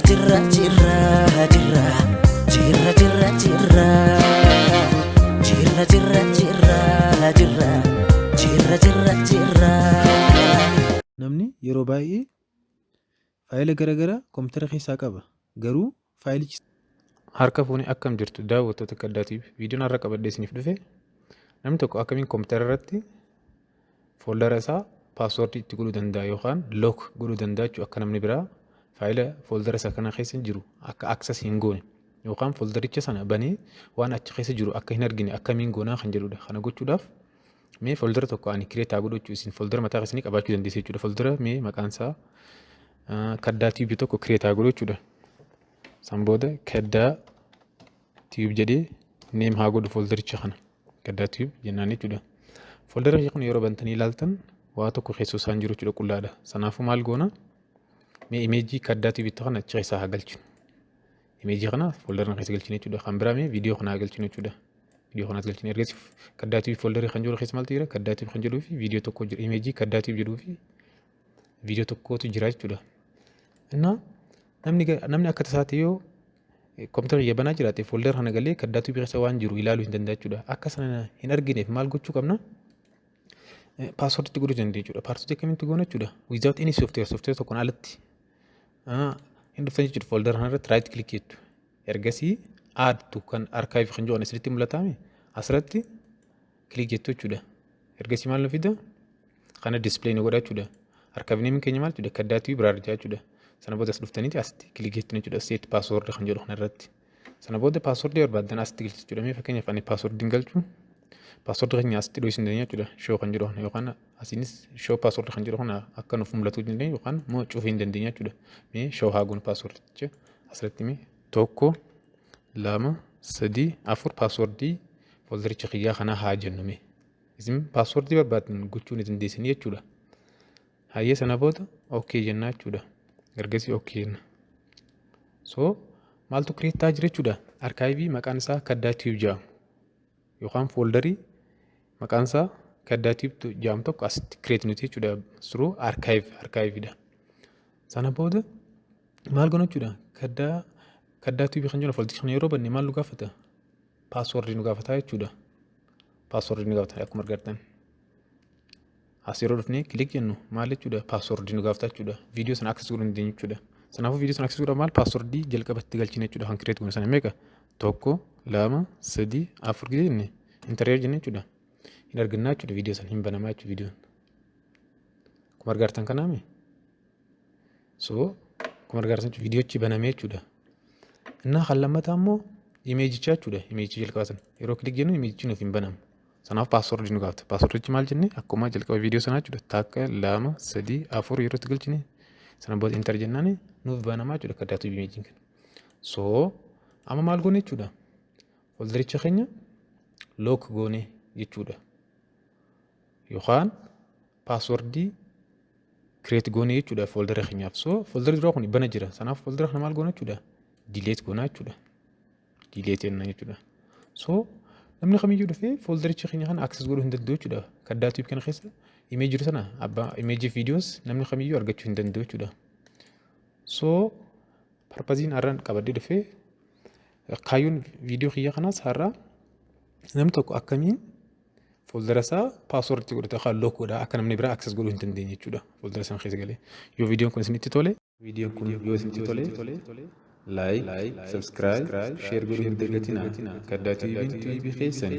Jirra jirra jirra jirra jirra jirra jirra jirra jirra jirra jirra jirra jirra. Namni yeroo baay'ee faayila garagaraa kompiitara keessaa qaba. Garuu faayilichi. Harka fuune, akkam jirtu daawwattoota Kaddaatiif? Viidiyoon har'a qabadhee isiniif dhufe namni tokko akkamiin kompiitara irratti fooldara isaa paaswordii itti godhuu danda'a yookaan lock godhuu danda'a jechuudha, akka namni biraa faayila fooldara isaa kana keessa jiru akka access hin goone yookaan fooldaricha sana banee waan achi keessa jiru akka hin argine akkamiin goonaa kan jedhudha. Kana gochuudhaaf mee fooldara tokko ani create haa godhu jechuudha. Isin fooldara mataa keessanii qabaachuu dandeessu jechuudha. Fooldara mee maqaan isaa Kaddaa Tube tokko create haa godhu jechuudha. San booda Kaddaa Tube jedhee name haa godhu fooldaricha kana. Kaddaa Tube jennaan jechuudha. Fooldara kun yeroo bantanii ilaaltan waa tokko keessoo isaan jiru jechuudha, qullaadha. Sanaafuu maal goona? Mee imeejii Kaddaa Tube itti kana achi keessaa haa galchinu. Imeejii kana fooldara kana keessa galchine jechuudha. Kan biraa mee viidiyoo kana haa galchinu jechuudha. Viidiyoo kanas galchine. Ergasii Kaddaa Tube fooldarii kan jiru keessa maaltu jira? Kaddaa Tube kan jedhuu fi viidiyoo tokko jira. Imeejii Kaddaa Tube jedhuu fi viidiyoo tokkotu jira jechuudha. Innaa namni akka tasaatti yoo kompiitara kiyya banaa jiraate fooldara kana galee Kaddaa Tube keessa waan jiru ilaaluu hin danda'a jechuudha. Akka sana hin argineef maal gochuu qabna? Paaswoorditti godhuu dandeenya jechuudha. Paaswoordii akkamitti goona jechuudha? Without any software, software tokkoon alatti hin dhuftan jechuudha. Fooldara kana irratti right click jettu. Ergasii add to kan archive kan jedhu asirratti mul'ataame asirratti click jettu jechuudha. Ergasii maal nu fida? Kana display nu godha jechuudha. Archive name keenya maal jechuudha? Kaddaa Tube biraa arjaa jechuudha. Sana booda as dhuftaniiti asitti click jettu jechuudha. Set password kan jedhu kanarratti. Sana booda password barbaaddan asitti galchu jechuudha. Mee fakkeenyaaf ani password hin galchu. Password keenya asitti dho'isuu hin dandeenya jechuudha. Show kan jedhu kana yookaan asiinis show password kan jedhu kana akka nuuf mul'atuu dandeenya yookaan immoo cufuu hin dandeenya jechuudha. Mee show haa goonu passwordicha asirratti. Mee tokko, lama, sadii, afur passwordii foldericha kiyyaa kanaa haa jennu mee. Isin passwordii barbaaddan gochuu ni dandeessanii jechuudha. Hayyee, sana booda okay jennaa jechuudha. Ergasii okay jenna. So maaltu create ta'aa jira jechuudha? Arkaayivii maqaan isaa Kaddaa Tube jedhamu yookaan fooldarii maqaan isaa Kaddaa Tube jedhamu tokko asitti create nuti jechuudha. Through archive, archiveidha. Sana booda maal goona jechuudha? Kaddaa Tube kan jedhu foldericha kana yeroo banne maal nu gaafata? Paaswordii nu gaafata jechuudha. Paaswordii nu gaafata akkuma argattan. As yeroo dhufnee click jennu maal jechuudha? Paaswordii nu gaafata jechuudha. Viidiyoo sana access godhuu hin dandeenyu jechuudha. Sanaafuu viidiyoo sana access godhuuf maal paaswordii jalqabatti galchine jechuudha, kan create goone sana meeqa? Tokko, lama, sadii, afur jenne enter jenne jechuudha. Hin argannaa jechuudha, viidiyoo sana hin banamaa jechuudha viidiyoon. Akkuma argartan kanaami. So akkuma argartan viidiyoochi banamee jechuudha. Innaa kan lammataa immoo imeejichaa jechuudha. Imeejicha jalqabaa sana yeroo click jennu imeejichi nuuf hin banamu. Sanaaf paaswordii nu gaafata. Paaswordichi maal jenne? Akkuma jalqaba viidiyoo sanaa jechuudha. Takka, lama, sadii, afur yeroo itti galchine sana booda enter jennaan nuuf banamaa jechuudha Kaddaa Tube imeejiin kana. So amma maal goone jechuudha? Foldericha keenya lock goone jechuudha. Yookaan paaswordii create goone jechuudha foldera keenyaaf. So folderri duraa kun bana jira. Sanaaf foldera kana maal goona jechuudha? Delete goona jechuudha. Delete jenna jechuudha. So namni kamiyyuu dhufee foldericha keenya kana access godhuu hin danda'u jechuudha. Kaddaa Tube kana keessa imeejii jiru sana, abbaa imeejii, viidiyoos namni kamiyyuu argachuu hin danda'u jechuudha. So purposeiin har'aan qabadhee dhufee, kaayyoon viidiyoo kiyya kanaas har'a namni tokko akkamiin foldera isaa paaswordii godhate yookaan lock godha akka namni biraa access godhuu hin dandeenye jechuudha. Foldera sana keessa galee. Yoo viidiyoon kun isinitti tole, viidiyoon kun yoo isinitti tole, like, subscribe, share godhuu hin dagatinaa. Kaddaa Tubeiin tuubii keessan.